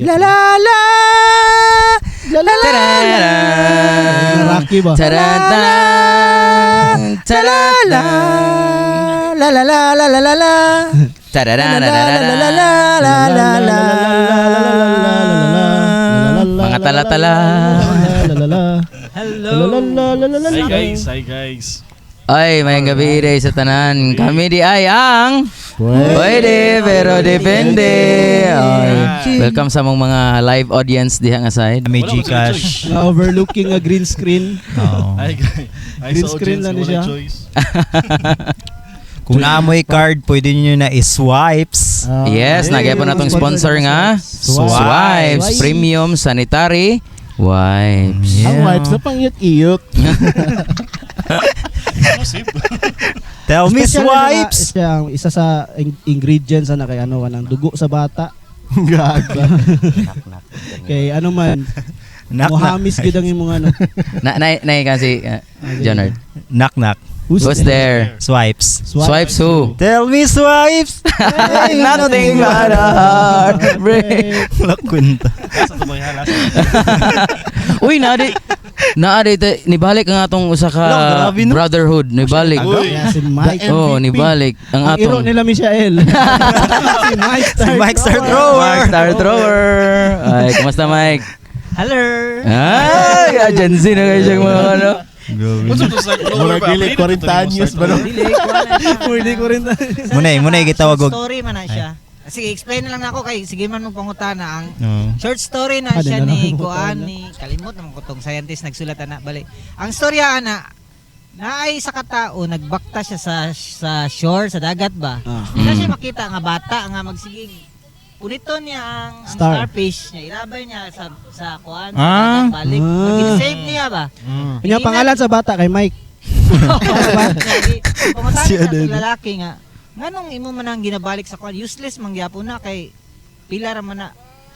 La la la. La la la. Rocky ba? Taratan! Taratan! La la la la la la la. Tararararara. La la la la. Mga tala-tala. La la la. Hello. La la la la la Hi la. guys, hi guys. Ay, may gabi day sa tanan. Kami di ay ang Pwede, pero depende. Ay, welcome sa mong mga live audience diha nga side. May Wala ko sila Gcash. choice. Na overlooking a green screen. Oo. Hi guys. Hi Green sa screen audience, lang ni wala siya. choice. Kung naamoy card, pwede nyo na i-swipes. Ah, Yes, nagyay po na tong sponsor nga. Swipes. Swipes Premium Sanitary Wipes. Yeah. Ang wipes na pang iyot-iyot. Exclusive. Tell me Special na swipes! Siya, ang isa sa ingredients na kay ano kanang dugo sa bata. Gago. Kay ano man, Knock knock. mohamis gid ang imong ano. Na na na kasi Jonard. Knock knock. Who's there? Swipes. Swipes who? Tell me swipes! Nothing but a heartbreak. Wala kwenta. Lasa to boy, ha? Lasa. Uy, naa di naa di nibalik ang atong usa ka Wala, grabe, no? brotherhood, nibalik. Uy. Yeah, si Mike. Oh, nibalik ang Ang iro atong nila Michael. Si Mike Star. Si Mike Star Thrower. Mark Star Thrower. Ay, kumusta, Mike? Hello. Ay, ah, Gen Z na kayo siyang mga ano. What's up to start thrower Murag ba? dili Updated 40 to nimo anyos start ba no? thrower? Dili ko na siya. Pwede ko rin. Muna gitawag Short og story man na siya. Sige, explain na lang ako kay sige man mo pangutana ang Oo. short story na Ah, di siya na lang ni mo Kuan pangutana. ni kalimot naman ko tong scientist nagsulat ana bali. Ang storya ana naay sa katao nagbakta siya sa shore sa dagat ba. Ah. Wala siya makita nga bata nga magsigig puniton niya ang Star. starfish niya ilabay niya sa kuan sa Ah. dagat balik. Ah. Save niya ba? Kanya pangalan sa bata kay Mike. Pangutana Siya siya din. sa lalaki nga, nganong imo man ang ginabalik sa kuan, useless man gyapon na kay pila ra man na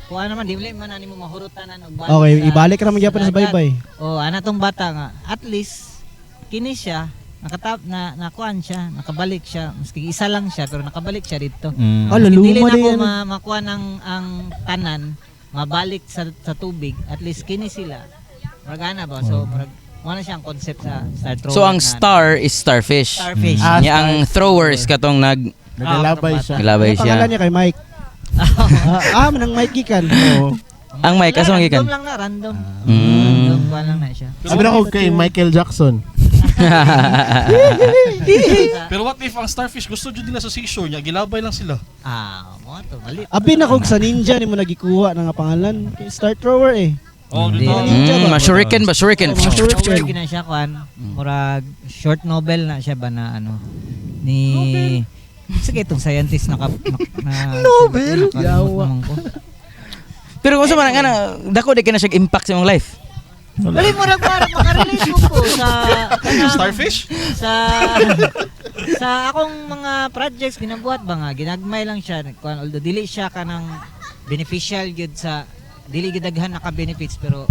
kuan naman di man na nimo mahurutan og balik. Okay, ibalik ra man gyapon sa dagat. baybay. Oh, ana tong bata nga, at least kini siya nakatap na nakuan siya, nakabalik siya. Maski isa lang siya pero nakabalik siya dito. Ah, laluma Dili na din ko yan. makuha ng ang tanan, mabalik sa tubig, at least kini sila. Murag ana ba? So murag wala siya ang concept sa star thrower. So ang na ano. star is starfish. Starfish. Ah, Nya ang thrower is katong nag Nagalabay siya. nilabay Ano pangalan siya. niya kay Mike? Ah, manang Mike gikan. Oo. Ang Mike, asa man gikan? Random lang na, random. Random kuan lang na siya. Sabi na ko kay Michael Jackson. Pero what if ang starfish gusto jud nila sa seashore niya, gilabay lang sila. Ah, mo to mali. Abi na kog sa ninja ni mo nagikuha na nga pangalan. Kay Star Thrower eh. Oh, Hindi. dito. Ninja ba? Shuriken ba? Shuriken. Oh, mga shuriken. Short na siya kuan. Murag short novel na siya ba na ano ni Sige itong scientist na Novel? Nakalimot Yawa. naman ko. Pero kung sa man ana, dako di ka na siya impact sa imong life. Bali murag murag makarelate mo ko sa Starfish? sa akong mga projects ginabuhat ba nga ginagmay lang siya kuan although dili siya kanang beneficial gyud sa dili gyud daghan naka benefits pero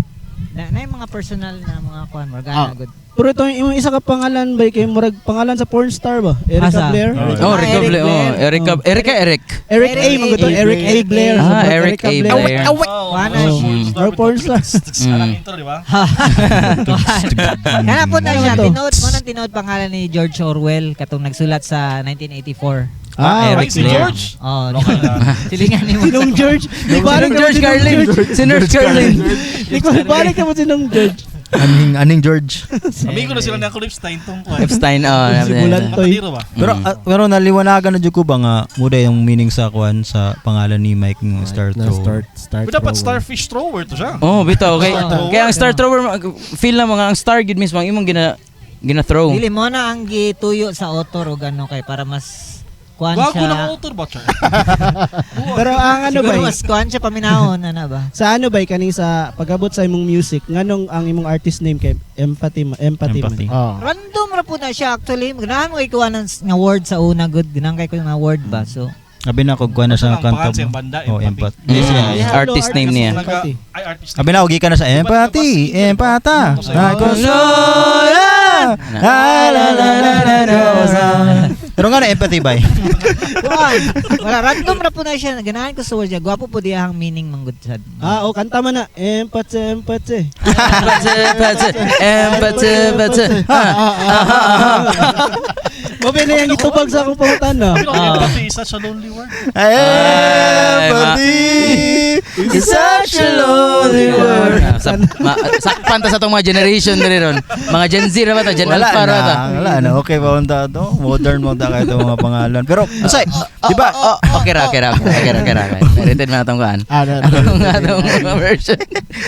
na yung mga personal na mga kuan murag Ah. ana gud. Pero ito yung isa ka pangalan ba kay murag pangalan sa porn star ba? Erica Asa? Blair. Oh, Ah, Erica Eric Blair. Oh, Blair. Erica Erica Eric. Eric A man gud to, Eric A Blair. Ah, Sa murag Eric A. Blair. Kuan na Oh. siya. Or porn star. Anang intro, di ba? Kana po na Ano siya to? tinuod mo nang tinuod pangalan ni George Orwell katong nagsulat sa 1984. Ah, Ay, Eric si Blair. George. Oh, Local na. silingan nimo. Sinong George? Di balik Sinong ka mo George sinong Carlin. Sinong Carlin. Di ko balik ka mo sinong George. Aning George. Amigo na sila ni Uncle Epstein tong kuan. Epstein, oh. Si Bulantoy. Nakatiro ba? Pero pero naliwanagan na jud ko ba nga muda yung meaning sa kuan sa pangalan ni Mike ng Star Na Thrower. start Pero dapat thrower. starfish thrower to siya. Oh, bitaw kay Star thrower. kaya ang star thrower feel na mga ang star gid mismo ang imong gina throw. Dili mo na ang gituyo sa author o gano kay para mas kuan Gago siya. ng author ba, Char? Pero ang ano Siguro ba? mas kuan siya paminahon ana ba? Sa ano ba kaning sa pag-abot sa imong music nganong ang imong artist name kay Empathy Empathy, man? Empathy. Oh. Random ra po na siya actually. Ganahan mo kay kuha ng nga word sa una good. Ganahan kay ko nga word ba. So Abi na ko kuan na sa Ang pangalan kanta. sa iyang banda, Oh, Empathy. empathy. Yeah, Artist name niya. Empathy. Ay, artist. Abi na ko gikan na sa empathy, empata. Ay ko No, la la la la la la. Pero nga na empathy bay. Kuan. Wala, random na po na siya. Ganahan ko sa word niya. Gwapo po diya ang meaning manggod sad. Ah, oh, kanta man na. Empathy, empathy. Empathy, empathy, empathy, empathy. Ah, ah, ah, ah. Mabi na yung gitubag sa akong pangutan, no? Pero ang empathy is such a lonely word. Empathy is such a lonely word. Ah, sakpan ta sa tong mga generation diri ron. Mga Gen Z ra ba ta? Gen Wala Alpha ra na, ta? wala na. Okay pa unta to. Modern mo ta kayo itong mga pangalan. Pero, usay, di ba? Oh, okay ra, okay ra, okay ra, okay ra. Narrated man atong kuan. Ah, na, Atong atong version.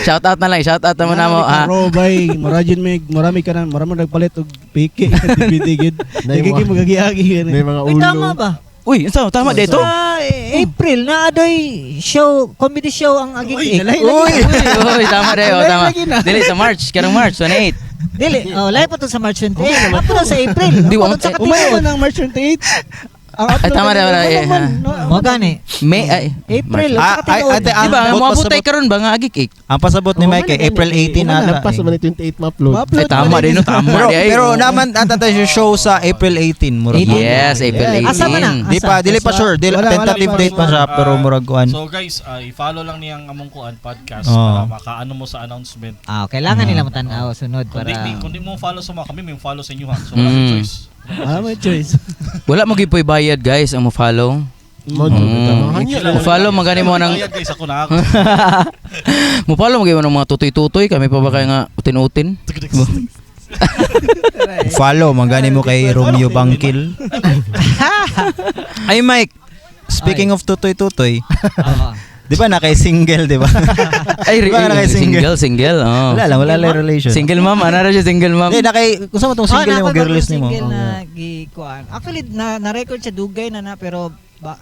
Shout out na lang, shout out na muna mo. Ah. Bro, bay, murajin may marami ka na, marami nagpalit og piki, DVD gid. Nay, Nagigi magagiagi gani. May mga Uy, ulo. tama ba? Uy, unsa tama dito? Sa April na adoy show, comedy show ang Agig Uy, Ik. nalay Uy, uy, tama dai, oh, tama. Lagi na. Dili sa March, karong March 28. Dili, oh, lahi pa to sa March 28. Apa to sa April. Di, Apa wa- to sa Umay katinuod. man ang March 28. Ang Ay, tama na na, wala, eh, man, ha. no? Mo gani. May ay April, March. sa Ah, ay, katinuod. ate, Di ba, ang moabot tay karon ba nga Agig Ik? Ang pasabot ni Mike kay April 18 na ata. Lampas eh. man ni 28 ma-upload. Ma-upload Ay, tama man din, no, tama Pero, di ay. pero naman atatay siya show sa April 18 murag. 18. Yes, April 18. Asa man na? Di pa, dili pa sure. Dili, Wala, wala tentative pa. date pa siya pero murag kuan. So guys, i-follow lang niyang among kuan podcast Oo. para makaano mo sa announcement. Ah, kailangan nila matan-aw sunod Kung para di mo follow sa mga kami, may follow sa inyo ha. So wala kang choice. Ah, may choice. Wala mo gyud po'y bayad guys ang mo follow. Mo jud Mm. ito. Hangyo Mo follow magani mo ng Bayad guys, ako na ako. Mo follow magyud mo ng mga tutoy-tutoy kami pa ba kay nga utin-utin? Follow mangani mo kay Romeo Bangkil. Ay Mike, speaking of tutoy-tutoy, Oo. di ba na kay single, di ba? Ay, Di ba na kay single? single, single. Oh. Wala lang, wala lang relation. Single mom, ano ra siya single mom? Hindi, na kay kung saan mo tong single Oh, nimo, nakoy girl list bagong nimo. Single na gikuan. Actually na na-record siya dugay na na pero ba,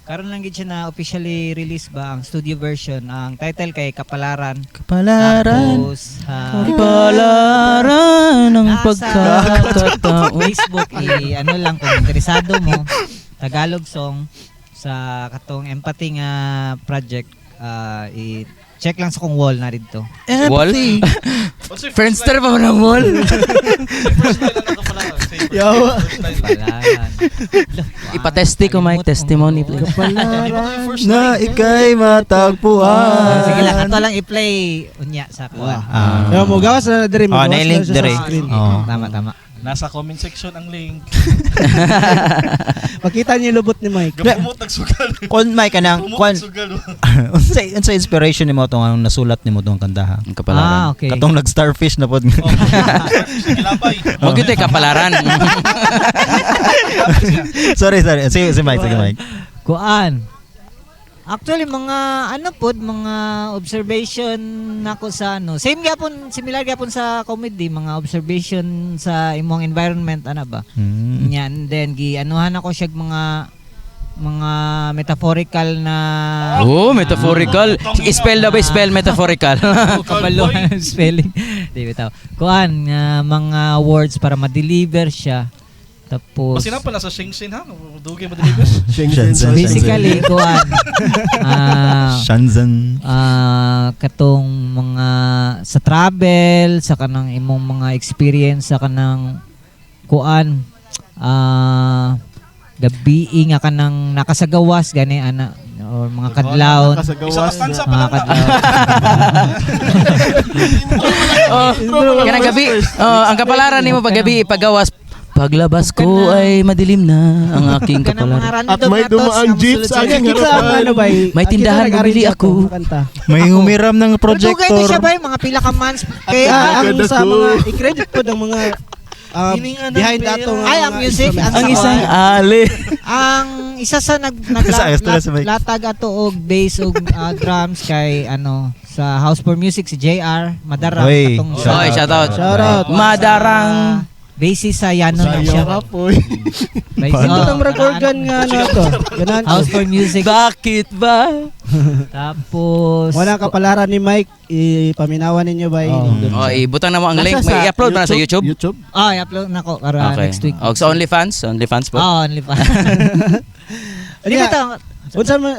karon lang gid siya na officially release ba ang studio version. Ang title kay Kapalaran. Kapalaran. Tapos Kapalaran ng Nasa pagkakatao. Facebook i ano lang kung interesado mo Tagalog song sa katong empathy nga project, i check lang sa kong wall na dito. Wall? What's your first Friendster line? pa man ang wall? First line lang ako pala. Say first Yawa. line, first line lang. Kapalaran. Ipatesti ko, Mike. Testimony, please. Di ba yung first Na line? ikay matagpuan. Sige lang, ato lang i-play unya sa kuan. Ah. Yo, mo gawas na diri, mo Ah, gawas na nailink siya sa diri. screen. Oo. Tama, tama. Nasa comment section ang link. Makita niyo yung lubot ni Mike. Gapumot nagsugal. Kon Mike kanang Pumot kon nagsugal. unsay unsay inspiration nimo tong ang nasulat nimo tong kantaha? Ang kapalaran. Ah, okay. Katong nag-starfish na pod. Oh, Kilabay. Mo gyud tay kapalaran. Sorry, sorry. Si Mike, sige Mike. Kuan. Actually mga ano pod mga observation nako sa ano. Same gyapon, similar gyapon sa comedy, mga observation sa imong environment ana ba. Nya, and then gi anuhan ako siya mga metaphorical na Oh, metaphorical. Spell na ba spell metaphorical? Kabaluhan ang spelling. Di bitaw. Kuan nga mga words para ma-deliver siya. Tapos Basta na pala sa Shenzhen ha. Dugay mo deliver. Shenzhen. Shenzhen. basically kuan Shenzhen. Katong mga sa travel, sa kanang imong mga experience sa kanang kuan gabi nga kanang nakasagawas gani ana or mga kadlawon. Isa ka stanza pa Mga lang na. kadlawon. Oh, kanang gabi. Oh, ang kapalaran nimo pag gabi ipagawas. Paglabas ko ay madilim na ang aking Kanang mga kapalaran. random At may na thoughts dumaang nga jeep mosulod sa aking Kita ang harapan. ano ba? May tindahan, bumili ako. Kanta. May humiram ng Pero dugay projector. to siya ba mga pila ka months kay Ah, ang Ganda sa ko. mga i-credit po ng mga behind ato nga Ay, ang mga music, instruments. Ang isang ali. Ang isa sa nag Sa ayos na si Mike. latag ato og bass og drums kay ano sa House for Music si JR Madarang Oy, katong Oy, shout out. Shout out. Madarang. Bassist sa Yano na Sayo siya. ka po. Bass- Ito oh, ang murag organ nga ano to. Ganahan ko. House for Music. Bakit ba? Tapos Wala kapalaran ni Mike, ipaminawan ninyo ba? Oh. Oh, ibutang na mo ang link. May i-upload ba na sa YouTube? YouTube. Ah, i-upload na ko para next week. Og sa OnlyFans, OnlyFans po. Oh, OnlyFans. Di Ano ba to? Unsa man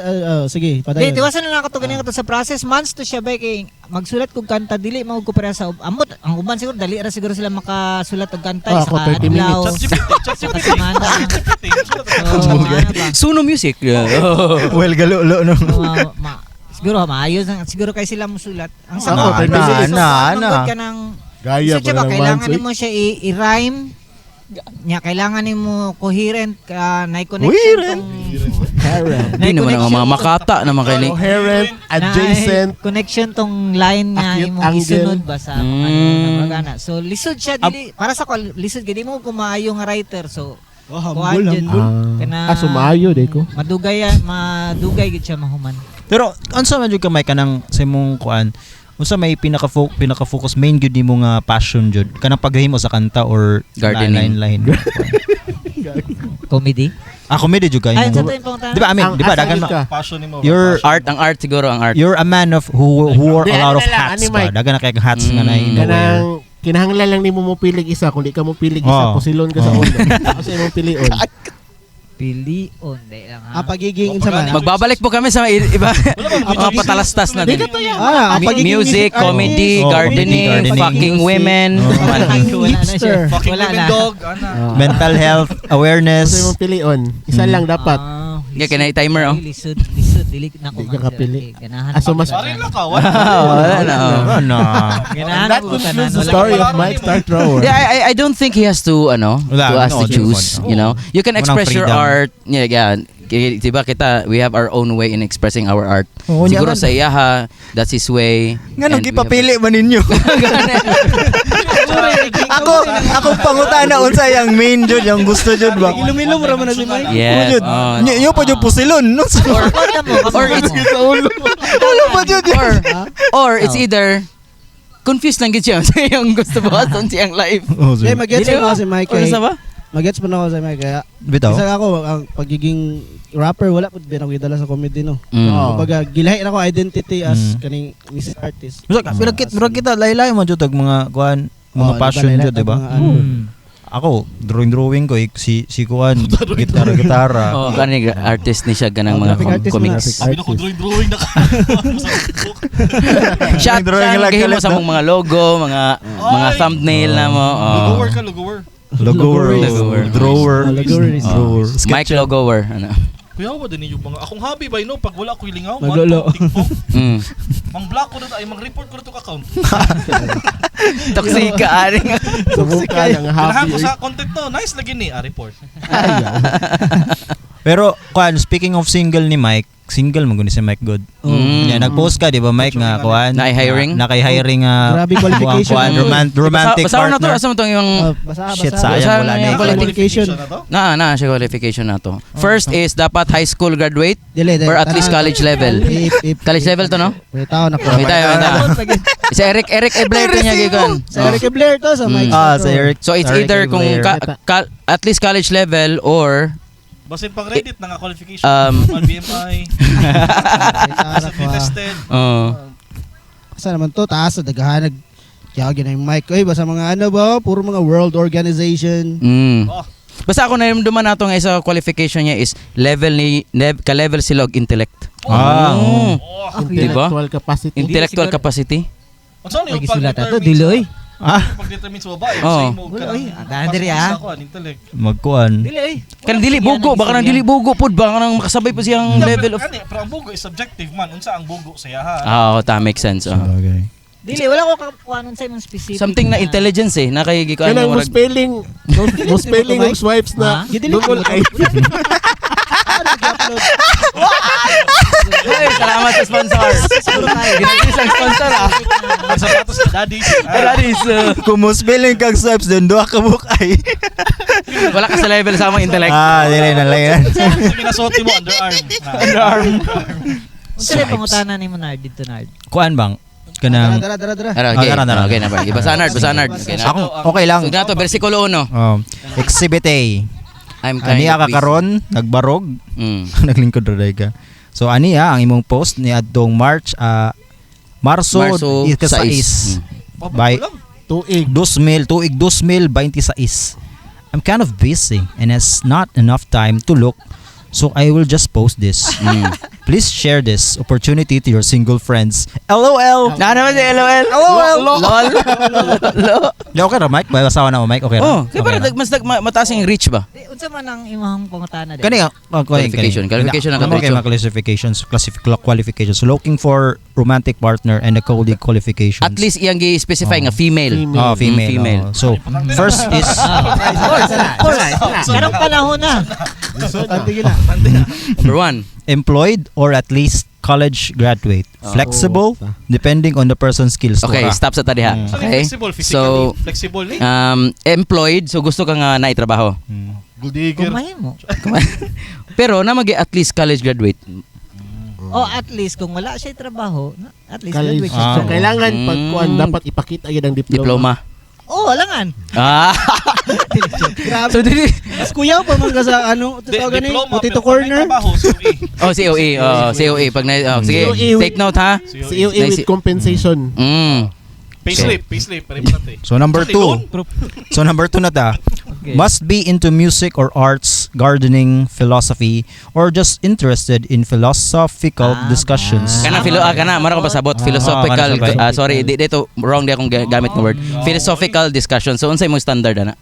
sige, Di, padayon. tiwasan na lang ako to ganyan to sa process. Months to siya ba kay magsulat kog kanta dili man ko pareha sa amot ang uban siguro dali ra siguro sila makasulat og kanta Ah, isa ako, ka 30 adlaw. minutes. ChatGPT, Sa ChatGPT. semana. ChatGPT. So, ano ba? Suno music. Well, galulo no. So, siguro maayos ang siguro kay sila musulat. Ang sa Ako, ako, 30 minutes. Na, na. ka ng Gaya so, pa siya ba, ng kailangan months, eh. nimo siya i-rhyme. Nya kailangan nimo coherent ka na connection Coherent. Coherent. Di naman ang mga makata naman kay ni. Coherent, adjacent. Connection tong line nga Acute imong angle. isunod ba sa mga ano magana. So lisod siya dili para sa ko lisod kay di mo ko maayo nga writer. So Oh, humble, kuan jud. humble. Kana Ah, sumayo de ko. Madugay madugay gid siya mahuman. Pero unsa man jud ka may kanang sa imong kuan? Unsa may pinaka focus main gyud nimo nga passion jud? Kanang paghimo sa kanta or Gardening. lain-lain? Comedy. Ah, comedy jud kayo. Ay, sa to yung pangutan. Di ba, I mean, Ang di ba asa dagan jud ka? Passion nimo. You're- Art, ang art siguro, ang art. You're a man of who wore Di, a lot ano of na lang, hats ano, ba? Mike? Dagan na kay hats nga na wear. Kanang kinahanglan lang nimo mo pilig isa kung di ka mo pilig isa Oh. pusilon ka sa Oh. ulo. Ako sa imong pilion. Pilion dai lang ha. Ah, pagiging unsa man? Magbabalik po kami sa iba mga patalastas natin. Ah, ang pagiging Music, artist, comedy, Oh, gardening, gardening. fucking women. Oh. Man. Wala na siya. Hipster. Fucking Wala women na. dog. Ana. Mental health awareness. Ako sa imong pilion. Isa lang dapat. Ah, Yeah, can I timer, oh? Lisod, lisod, dili na ko Di ka kapili. Ganahan. Ah, so mas- Sorry lang ka. Wala. Wala na. Oh. Ano? Ganahan That ko tanan. concludes the Wala story ka- of Mike Star Thrower. Yeah, I don't think he has to ano Wala, to ask no, to choose, no. you know. You can Walang express your freedom. art. Yeah. Diba kita, we have our own way in expressing our art. Oo, Siguro niya sa iyaha, that's his way. Nganong And we have gipapili man ninyo? Ako pangutana unsa yang main jud yang gusto jud ba? Ilumilom ra man na si Mike. Yes. Jud. Oh. Nyo pa jud pusilon no. Or it's Wala pa jud. or it's either confused lang gid siya sa iyang gusto buhaton siyang life. Oh, Kaya magets Dili mo ba? ako si Mike. Or Kay, sa ba? magets mo na ako si Mike. Kaya, Bitaw. isa ako, ang pagiging rapper, wala po binang dala sa comedy, no? Mm. Oo. Kumbaga, gilahi na ko identity as kaning music artist. Murag murag kita laylay man jud tag mga kuan mga Oh, passion diba, jud, di ba? mga ano. Ako drawing drawing ko eh, si kuan gitara gitara. Oh, kani artist ni siya ganang Oh, mga graphic artist comics. Sabi na ko drawing drawing na ka. Sa Facebook. Siya Drawing siya ang lang gahimo kalit, sa no? mong mga logo, mga Ay! thumbnail na mo. Oh. Logower ka, logower. Logower, Logower. drawer, Oh, logower. drawer. Mike Logower ano. Kuya, wa din yung mga akong hobby ba no pag wala ko'y lingaw, Maglolo. TikTok. Mang block ko na to, ay mang-report ko na to account. Toxic ka ani. Subukan ang Ganahan happy. ko sa content to. Nice lagi ni, ah, report. Pero kuan speaking of single ni Mike, single man guni si Mike Good. Mm. Yeah, nag-post ka di ba Mike nga kuan? Naay hiring? Na, hiring nga Grabe qualification. kuan romantic Basa na to, partner. asa mo tong yung Ah, basa, basa. Shit, sayang Basa wala na na. yung eh. Qualification. na to? Na siya qualification na to. First is dapat high school graduate Dili, dili. or at least college level. College level to no? May tao na ko. May tayo, may tayo. Si Eric E. Blair to niya gikan. Sa Eric Blair to, sa Mike. Ah, sa Eric. So it's Eric either kung Blair. at least college level or Basin pang Reddit na nga qualification. Normal BMI, recently tested. oh. Asa naman to, taas sa daghanag. Kaya na yung mic. Uy, basta mga ano ba, puro mga world organization. Oh. Basta ako naramdaman nato nga isa qualification niya is level ni ka-level sila og intellect. Ah, Mm. Oh. Intellectual capacity. Intellectual Siguro- capacity. Unsa ni yung Pagisulat ato, pag-determine dili oy. Ah, pag-determine sa babae, Oo. sa imo Wala, ka oy. Ah, diri, ah. intellect. magkuan. Dili oy. Kanang dili bugo, baka nang dili bugo pud, baka nang makasabay pa siyang Yeah, level pero of kani, pero ang bugo is subjective man. Unsa ang bugo sa iya ha? Ah, oh, that makes sense. Oh. Okay. Dili wala ko kakuanon sa imong specific. Something na intelligence eh, na kay gikuan Kanang mo murag spelling, mo spelling og swipes na Ha? Gidili ko. double I. Uy, salamat sa sponsor. Ginagis ang sponsor ah. Ang sapatos na daddy. Daddies, Kung mo spelling kag swipes then duha ka bukay. wala ka sa level sa among intellect. Ah, dili na lang yan. Sa ginasuot mo underarm. Underarm. Unsa rin pangutana nimo Nard dito Nard? Kuan bang? Kanang Tara, tara, tara. Ara, okay. Ah, tara, tara. Okay na ba? Ibasa Nard, basa Nard. Okay na. Ako okay lang. So nato versikulo 1. Um, Exhibit A. I'm kind Aniya of ka busy. karon nagbarog, naglingkod ra day ka. So aniya ang imong post ni adtong March Marso, Marso 6. 6. By Tuig. 2000 tuig 2026. I'm kind of busy and has not enough time to look So I will just post this. Please share this opportunity to your single friends. LOL. Na naman si LOL. LOL. LOL. LOL. Di, okay ra, Mike? May asawa na mo, Mike? Okay ra? Oh, kaya Okay para ra? mas mataas yung reach ba? Di, unsa man ang imong pangutana di? Kani nga, oh, kani, Qualification. kani. Qualification ang Okay, katricho. mga classifications, qualifications. So, looking for romantic partner and a colleague qualifications. At least iyang gi-specify nga female. Female. Oh, female. Mm, female. Oh. So, first is Of course. Karong panahon na. Tante gina. Number one. Employed or at least college graduate. Oh. Flexible, depending on the person's skills. Okay, Tora. stop sa tadiha. Mm. So, Okay. flexible, physically, So, flexible eh. Employed, so gusto ka nga naitrabaho. Gold digger. Kung mahimo. Pero na mag at least college graduate. O at least kung wala siya trabaho, at least College. graduate siya. Ah. So kailangan pag kuan dapat ipakita gyud ang diploma. Diploma. Oh, alangan. Ah. Grabe. So dili Mas kuyaw pa man ka sa ano, tawag gani, Diploma, potato pero pag may corner. trabaho, COE. Oh, COE. Oh, COE pag na oh, sige, COE. take note ha. COE Nice. with compensation. Payslip, payslip, pero importante. So number Actually, two. loan. So number two na ta. Okay. Must be into music or arts, gardening, philosophy, or just interested in philosophical discussions. Kana philo kana mara ko pasabot philosophical Ah, kana sorry di dito wrong di akong gamit nga word. Philosophical discussion. So unsay imong standard ana?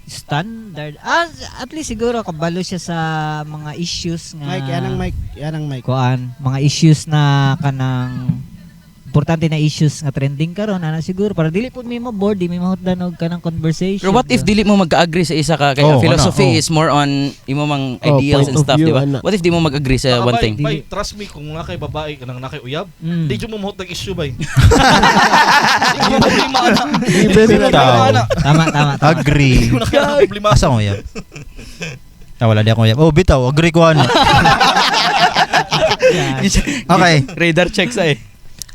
Standard. Ah, at least siguro kabalo siya sa mga issues nga. Mike, yan ang mic, yan ang mic. Kuan, mga issues na kanang importante na issues nga trending karon ana siguro para dili pud mi mo board, di mi mahutdan og kanang conversation. Pero what if dili mo mag-agree sa isa ka kay Oh, philosophy ana, oh. is more on imo mang Oh, ideals point and of stuff, view, di ba? ana. What if di mo mag-agree sa Saka, one bay, thing? Bay, trust me, kung na kay babae, kanang na kay uyab, di dyan mo mahutdag issue, bay. Di mo problema, ana. Even Di mo problema, ana. Tama, tama, tama. Agree. Di mo na kaya problema. Asa ko yan? Ah, wala di ako yan. Oh, bitaw. Agree ko ano. Yeah. Okay. Radar check sa eh.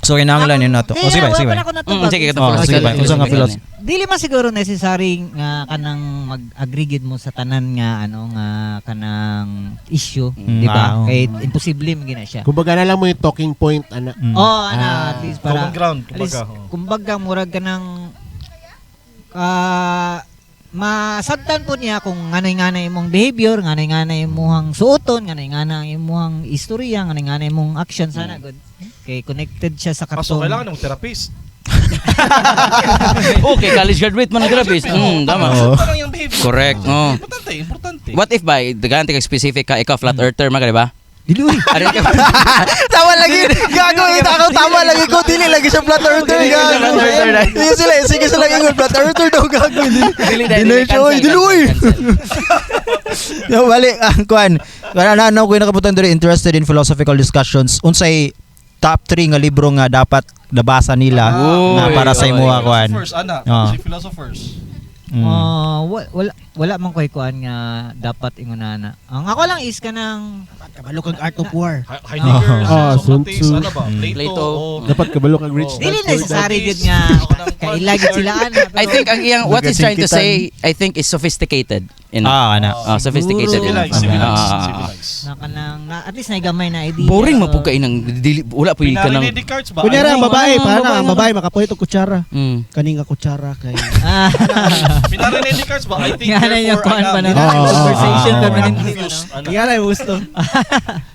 So, kinahanglan yun na to. Oh, sige ba, Wala sige pa ba. na ako natubag. Sige, katong Oh, sige philosophical. ba. Unsa nga philosophy? Dili man siguro necessary nga kanang mag-agree gid mo sa tanan nga ano nga kanang issue, di ba? Ah, oo. Kay imposible man gina siya. Kumbaga na lang mo yung talking point ana. Oh, ana Ah. at least para Common ground, at least, kumbaga. Oh. kumbaga murag ka ng masabtan po niya kung nganay-nganay imong behavior, nganay-nganay imong suoton, nganay-nganay imong istorya, nganay-nganay imong action sana good. Kay connected siya sa Kaso katong kailangan ng therapist. Okay, college graduate man ang therapist. Tama. Oo. Parang yung behavior. Correct. Oh. Importante, importante. What if ba, daghan ka specific ka, ikaw flat earther man ka, di ba? Dili uy. Ano ka? Tama lagi. Gago ita ako tama lagi ko dili lagi siya flat earther gago. Flat earther na. Sige sila, sige sila ingon flat earther daw gago. Dili Dili siya oy, dili oy. Yo bali ang kuan. Kana na ano ko nakabutan diri interested in philosophical discussions. Unsay top 3 nga libro nga dapat nabasa nila nga Uy, para sa oy. imuha kuan. Philosophers, ana. Ah. Si philosophers. Oh, wala wala man koy kuan nga dapat ingon ana. Ang ako lang is kanang Kabalo kag Art of War. Heidegger, Ah, Sun Socrates, Tzu. ano ba? Plato. Plato. oh. Dapat kabalo kag rich Oh. dili dad, poor dad. necessary gid nga kaila gid sila ana. I think ang iyang what he's trying to say, I think is sophisticated enough. Ah, ana. Ah, sophisticated enough. Civilized, civilized, Ah, ah, ah. civilized. Na kanang na, at least naigamay na idea. Boring man pud kay nang dili wala po ka nang Pinari ni Descartes ba? Kunyari ang Ano? babae, para babae ang na. babae makapuhit og kutsara. Kani nga kutsara kay Ah. Pinari ni Descartes ba? I think Nga na yung therefore kuan I pa am. na. Oo, Conversation oo, oo. permanently. Confused, ano? ana. Kaya lang gusto.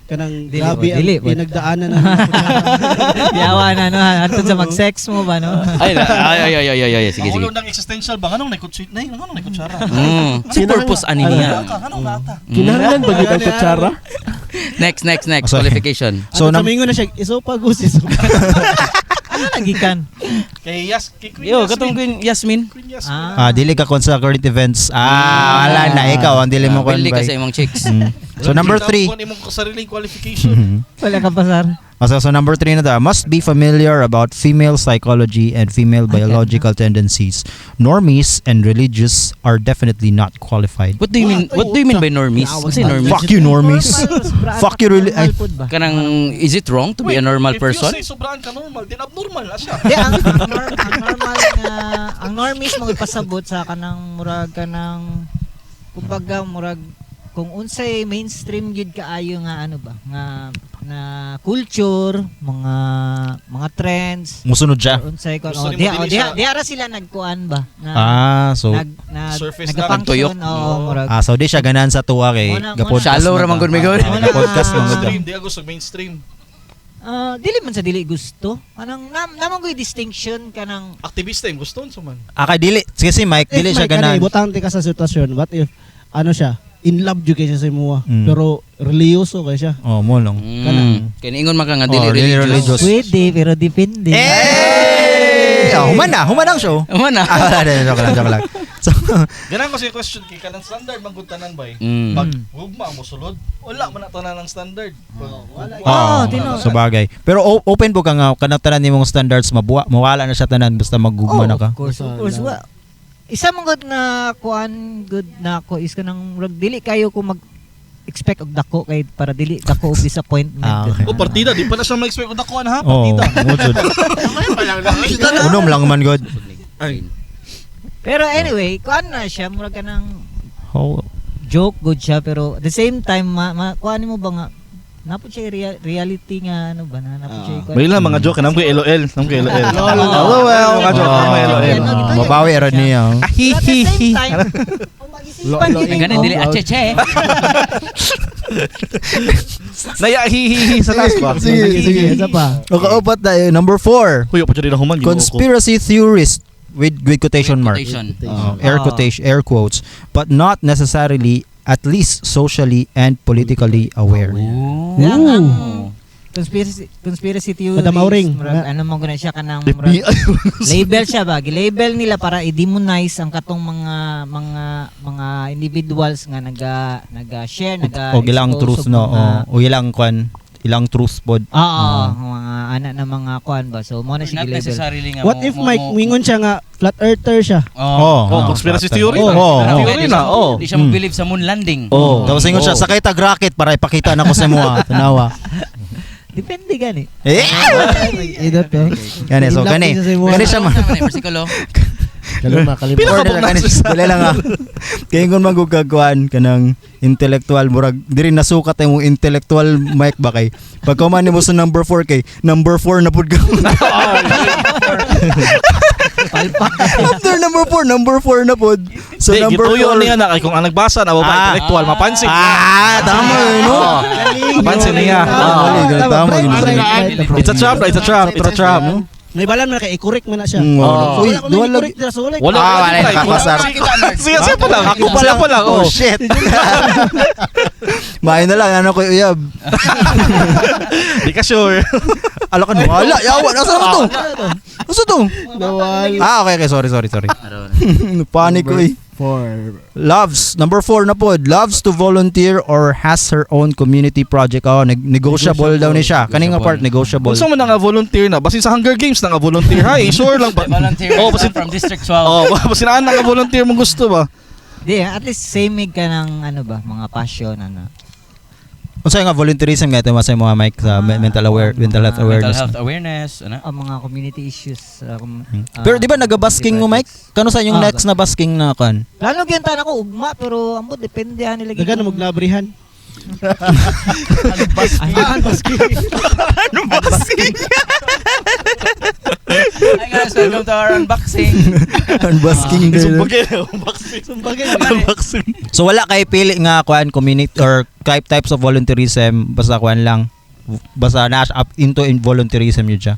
Kanang Dili grabe po, ang dili po. pinagdaanan ng kutsara. Yawa na no, antod sa mag-sex mo ba no? Ay, ay, ay, ay, ay, ay, ay, sige, Ang sige. ulo ng existential ba? Anong naikutsira? Nay, anong naikutsara? Sa purpose ani niya. Anong nata? Kinahanglan ba gyud ang kutsara? Next, next, next. Oh, sorry. Qualification. So So, nam- ano, na siya, isopagus, isopagus. Ano nagikan? Kay Yas, kay Queen Yo, Yasmin. katong Queen Yasmin. Queen Yasmin. Ah. Ah, dili ka kon sa current events. Ah, wala na ikaw ang dili mo Ah, kon. Pili ka bay. sa imong chicks. So number 3. Kuan imong sariling qualification. Wala ka pa sir. So number 3 na ta, must be familiar about female psychology and female biological tendencies. Normies and religious are definitely not qualified. What do you mean? What do you mean by normies? Kasi normies. Fuck you, normies. Fuck you, really. Ay, Normal pud ba? Kanang is it wrong to be a normal If person? you say sobrang ka normal, then abnormal na siya. Di ang normal nga ang normies mo ipasabot sa kanang murag kanang kumbaga murag kung unsay mainstream gyud kaayo nga ano ba nga na culture, mga trends, Musunod siya. or unsay kuan, Gusto oh, nimo diha, dili oh, diha, siya- diha ra sila nagkuan ba na Ah, so nag na Surface lang. nagafunction, Nagtuyok. oo, murag ah, so di siya ganahan sa tuwa kay ga-podcast. Shallow ra man gud mi gud. Muna- Podcast man gud. Mainstream, di ako sa mainstream. Ah, dili man sa dili gusto anang nam naman ko'y distinction kanang Aktivista yung gusto unsa man. Ah, kay dili sige si Mike, dili If siya Mike, ano, ganahan. ibutang ti ka sa sitwasyon, what if, ano siya, in love jud kay siya sa imuha, pero religyoso kay siya. Oh, mo lang. Kay niingon man ka nga dili Oh, dili religious. religious. Pwede pero depende. Eh! Oh, human na, human ang show. Human na. Ah, wala, wala, joke lang, joke lang. So, Ganan ko sa question kay kanang standard man gud tanan bay. Pag gugma mo sulod, wala man na tanan ang standard. Pag Wala. Oo, oh, tinuod. sa bagay. Pero open po ka nga kanang tanan nimong standards mabuwa, mawala na siya tanan basta maggugma na ka. Of course, of course. Wa, isa man good na kuan good na ako is kanang murag dili kayo ko mag expect og dako kay para dili dako og disappointment. Ah, okay. Oh, partida di pa na siya ma-expect og dakuan ha, Oh, partida. mo jud. Unom lang man god. Ay. Pero anyway, kuan na siya murag kanang Oh. joke good siya pero at the same time ma, ma kuan mo ba nga napod siya reality nga ano ba na napod siya kuan. May lang mga joke nam ko LOL, nam ko LOL. LOL. Mga joke nam ko LOL. Ano, Oh, mabawi ra niya. Pero at the same time, kung mag-isipan Lo- lo- gid Ang gani mo, dili acheche. Naya hihihi sa taas ba? Sige, sige. Isa pa. Makaupat tayo. Number 4. Kuya pa dyan na human. Ginoo ko. Conspiracy theorist with quotation mark. Quotation. Air Ah. quotation, air quotes, but not necessarily at least socially and politically aware. Ang conspiracy theories. Madam Auring. Murag, ano mo guna siya kanang murag, FBI. label siya ba? Gilabel nila para i-demonize ang katong mga individuals nga naga share, naga O ilang expose truth og no, mga- o ilang kwan, ilang truth pod. Oo, mga anak ng mga kuan ba. So mo na siya Not gilabel. necessarily nga What mo- if mo- Mike mo- mingon siya nga flat earther siya? Oh. Oh, conspiracy theory Oo. na. Oo. Theory na, oh. Di siya mo-believe sa moon landing. Oh. Tapos ingon siya, sakay tag rocket para ipakita na ko sa mo. Tanawa. Depende gani. Eh! Idot to. Gani, so In love gani. siya sa imuha. Gani siya man. Ano man, versikulo? Kalima, kalima. Pila ka Order buong na gani. nasa- Dali lang ah. Kaya kung magugagwan kanang intellectual murag diri nasukat imong intellectual mic ba kay pagka man nimo sa number 4 kay number 4 na pud ka. Palpak. After number 4, number 4 na pud. So Di, number gituyo 4 niya na kay kung ang nagbasa na Ah. ba intellectual mapansin. Ah, tama eh, no? Mapansin niya. Tama, tama, Tama, tama. tama. It's a trap, it's a trap, it's a trap. May balan man kay i-correct man na siya. Oh. Uy, Wala ko duwa may lagi. i-correct dira sa ulay. Wala Ah, wala wala, nakapasar. Siya siya pa lang. Ako pa Siya lang. pa lang. Oh, Oh. shit. Maayo na lang, ano ko uyab. Di ka sure. Alakan, wala. Yawa, nasa na to? Nasa to? Nawala. Ah, okay, okay. Sorry, sorry, sorry. Panic ko eh. Four. Loves, number 4 na po. Loves to volunteer or has her own community project. Oh, negotiable daw ni siya. Kaning nga part, negotiable. Unsa man nga volunteer na? Basin sa Hunger Games na nga volunteer. Hi, sure lang ba? Volunteer Oh, basin from District 12. Oh, basin ana nga volunteer mo gusto ba? Di, at least same ka ng ano ba, mga passion ano. Unsa nga volunteerism nga ito masay mo Mike sa mental health Mental awareness. health awareness. Ano? Ang mga community issues. Pero di ba nagabasking mo Mike? Kano sa inyong Ah, next na basking na kan? Plano gyud ta nako ugma pero ambot depende ani lagi. Dagan na maglabrihan. Ay, Hi guys, welcome to our unboxing. Unbasking din. Sumbagin, unboxing. Sumbagin. Unboxing. So wala kay pili nga kuan community or types of volunteerism basta kuan lang. Basta na up into in volunteerism yun siya.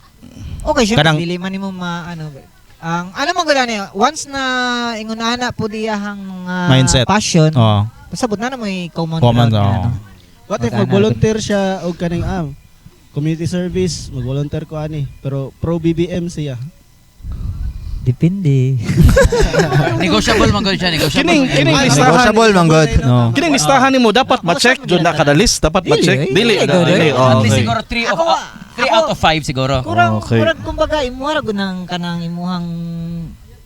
Okay, syempre Kanang- dili man nimo ma ano ang ano man gud ani once na ingon ana po diyahang mga Mindset. passion, Oo. pasabot na na mo'y common Common, ground nga, oo. ano. What if Magana. mag-volunteer siya og kaning community service, mag-volunteer ko ani, pero pro BBM siya. Depende. Negotiable man gud siya, negotiable. Kining listahan. Negotiable man god. No. Kining listahan nimo dapat ma-check jud na kada list, dapat ma-check. Dili, Dili, dili. dili. Oh, At least okay. siguro 3 of Ako, 3 out of 5 siguro. Kurang Okay. kurang kumbaga imuha ra gud ng kanang imuhang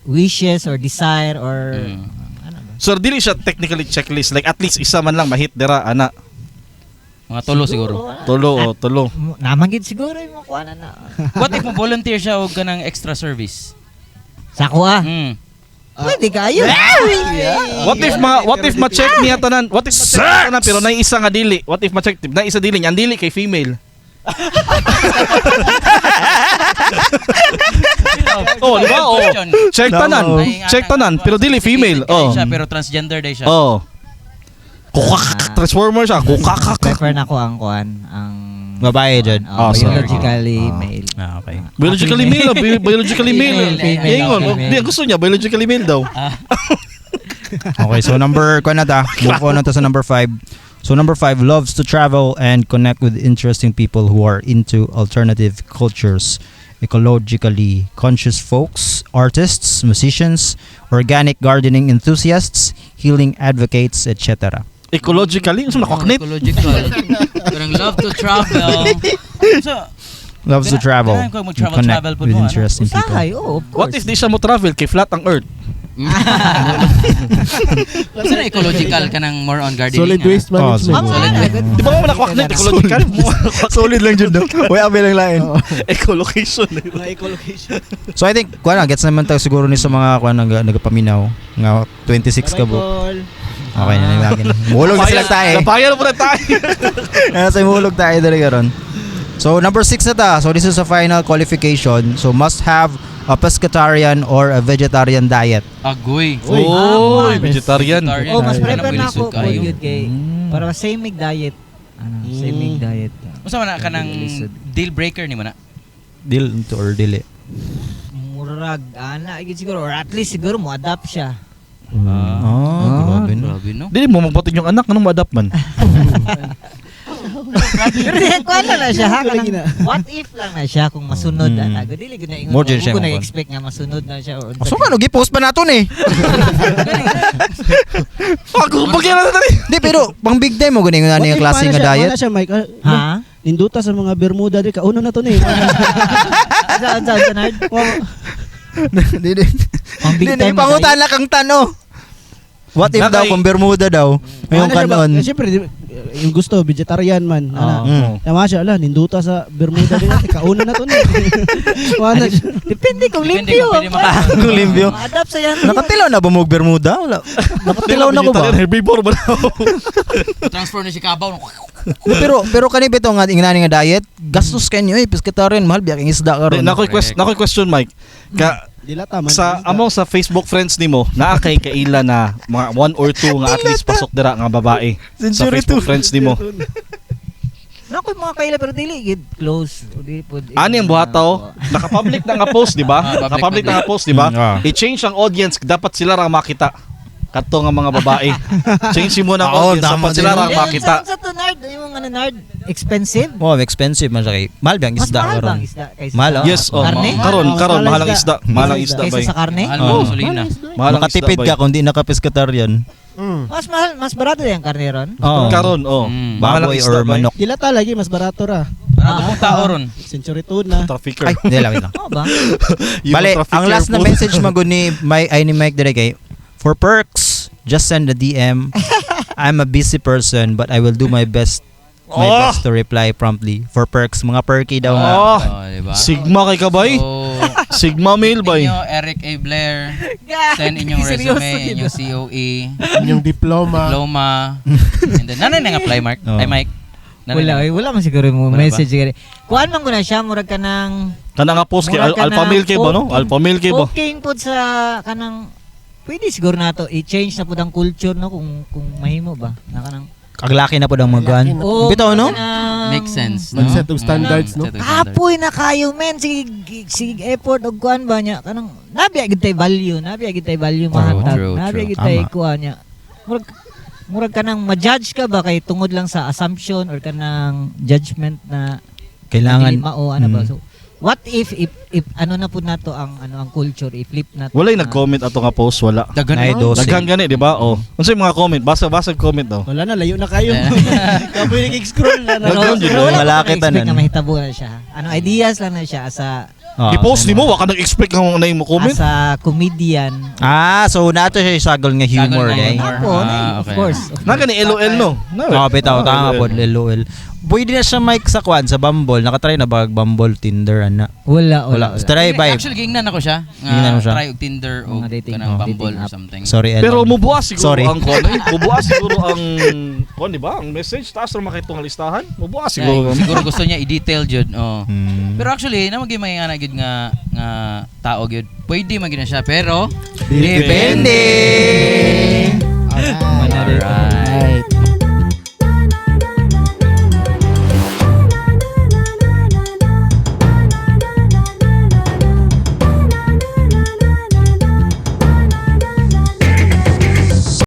wishes or desire or ano ba? So dili siya technically checklist, like at least isa man lang mahit dira ana. Mga tulo siguro. Tulo oh, tulo. Naman gid siguro imong kuha na. What if mo volunteer siya og kanang extra service? Sa ako ah. Pwede kayo. What if ma-check niya tanan? What if ma-check niya tanan pero nay isa nga dili? What if ma-check na isa dili niya? Ang dili kay female. Oh, di ba? Oh. Check tanan. Check tanan pero dili female. Oh. Siya, pero transgender day siya. Oh. Kukak transformer siya. Kukakak. Prefer na ko ang kuan ang Babae dyan. Oh, Oh, sorry. biologically Ah. male. Ah, okay. Biologically male, biologically male. Female, Ingon, oh, female. di gusto niya biologically male daw. Okay, so number kuan na ta. Move on na ta sa number 5. So number 5 loves to travel and connect with interesting people who are into alternative cultures, ecologically conscious folks, artists, musicians, organic gardening enthusiasts, healing advocates, etc. Ecologically, unsa nakaknit? Ecological. Parang love to travel. So, Loves to travel Ganahan ko and mag-travel, connect travel po with mo, ano? interesting people. Usahay, oh, of course. What if di siya mo travel kay flat ang earth? Unsa na ecological ka ng more on gardening? Solid ah? waste management. Ang Solid ana, waste. Di ba mo nakwaknit ecological? Solid lang jud no. Way abi lang lain. Ecolocation. Mga ecolocation. So I think kuan na gets naman tayo siguro ni sa mga kuan nag nagapaminaw nga 26 ka bu. Call. Okay na imagine. Mulog na sila tayo. Napayal po na tayo. Nasa mulog tayo talaga ron. So number 6 na ta. So this is a final qualification. So must have a pescatarian or a vegetarian diet. Agoy. Oy, Ah, vegetarian. Vegetarian. Oh, mas Ay, prefer na lisod ako kayo. po yun kay para same mig diet. Ano, same mig diet. Unsa man na ka ng Lisod. deal breaker ni mo na? Deal to or dili. Murag ana gyud siguro or at least siguro mo adapt siya. Oh, grabe no. Grabe no. Dili mo magpatid yung anak anong ma-adapt man. Pero di ko ano na siya ha kanang what if lang na siya kung masunod ana. Dili gud na ingon. More dyan siya ko na mo, expect nga masunod na siya or unsa. So ano gi-post pa nato ni? Ako bagay na tani. Di pero pang big time mo gani nga What nga if klase paano nga siya- diet. paano siya, Mike? Ah, Ha? Ninduta sa mga Bermuda di kauno na to ni. Unsa unsa unsa Nard? Di di. Ang big Di time nga pangutan diet. na kang tano. What if daw Nakay- kung Bermuda daw, ngayong Ano siya ba? kanon. Eh, Siyempre, yung gusto, vegetarian man. Ana. Mm. Tama siya, ala, ninduta sa Bermuda din natin. Kauna na to ni. Wala siya. Depende kung Depende limpyo. kung pwede ang kuwan. Kung limpyo. Ma-adapt sa yan. Nakatilaw na ba mo og Bermuda? Wala. Nakatilaw na ko ba? Herbivore ba daw? Transfer na si Kabaw. Di, pero pero kani bitaw nga ingani nga diet, gastos kanyo eh pescatarian mahal biya king isda karon. Nakoy question, nakoy question Mike. Ka Dilata man. sa among sa Facebook friends nimo, naa kay kaila na mga one or two nga at least pasok dira nga babae sa Century Facebook two. friends nimo. Nakoy mga kaila pero dili gid close. O di pod. Ani ang buhataw, naka-public na nga post, di ba? Ah, public, Naka-public na nga post, di ba? Mm, ah. I-change ang audience, dapat sila ra makita. Kadto nga mga babae. Change mo ng Oo, audience, tama dapat sila din. ra Eh, makita. Unsa unsa to Nard? Imong ano Nard? Expensive? Oh, expensive man siya kay. Mahal biya ang Mas isda mahal ba karon. ang isda kaysa Mahal, sa oh. Yes, oh. Karne? Karon, Ah, karon mahal mahal ang isda. Mahal ang isda Kaysa bay. sa karne? Mahal Oh. mo gasolina. Mahal ang isda Makatipid bay. ka kung di naka pescatarian. Mas mahal, mas barato yung karne ron. Oh. Karon, oh. Mahal ang Baboy isda or bay. manok. Dilata lagi, mas barato ra. Barato pong tao ron. Century tuna. Trafficker. Ay, hindi lang, wait lang. Oo ba? Yung Bale, trafficker ang last na po. message magud ni Mike ay ni Mike dire kay for perks, just send a DM. I'm a busy person but I will do my best my Oh! best to reply promptly. For perks, mga perky daw nga. Oh, Oh, di ba? Sigma kay kabay. So, Sigma male bay. Inyo, Eric A. Blair. Send inyong Seryoso resume, yun. inyong COE, Inyong diploma. diploma. And then, nanay nang apply, Mark? Oo. Ay, Mike. Nanay Wala, nang- eh, wala man siguro mo Wala ba? message gani. Kuan man ko na siya murag ka ng Kana nga post kay Mura ka alpha na male kay ba no? poking. Alpha male kay ba? poking pod sa kanang pwede siguro nato i-change na pud ang culture no kung mahimo ba na kanang Ang laki na po daw maguan. Laki na. oh, Bitaw no? kanang- Makes sense, no? Mag-set of standards, no? Set of standards. Kapoy na kayo men sige sige effort og kuan ba niya kanang nabi gid tay value nabi gid tay value mahatag true, nabi true. gid tay Tama. kuan niya murag murag kanang ma-judge ka ba kay tungod lang sa assumption or kanang judgment na Kailangan dili mao ano ba Mm. so what if ano na po nato ang ano ang culture i-flip nato Walay na- nag-comment ato nga post wala. Daghan Nay no? dose. Daghan gani, di ba? Oh. Unsa yung mga comment? Basa basa comment daw. Wala na, layo na kayo. Kapoy nag-scroll na. pero, Daghan jud, pero wala Malaki ko na-expect tanan. na mahitabo na siya ano ideas lang na siya as a Ah, I-post nimo wa ka nag-expect nga na mo comment. as a comedian. Ah, so nato siya isagol nga humor Sagol nga eh. humor. Ako, Ah, of okay. course. Of Na gani LOL no. Na, Oh, bitaw tama LOL. po LOL. Pwede na siya mic sa kwan sa Bumble. Nakatry na ba Bumble, Tinder ana? Wala, Wala. wala. Try vibe. Actually, gingnan ako siya. Nga, Gingnan mo siya? try og Tinder o Mga dating- kanang oh, Bumble dating or app. something. Sorry, Ellen. Pero mubuas siguro Sorry. ang kuan eh. Mubuas siguro ang kuan di ba? Ang message taas ra makitong listahan. Mubuas Siguro, siguro. siguro gusto niya i-detail jud. Oh. Pero actually, na maging mga ana gyud nga nga tao gyud. Pwede man gyud na siya pero Depende. Alright. Alright.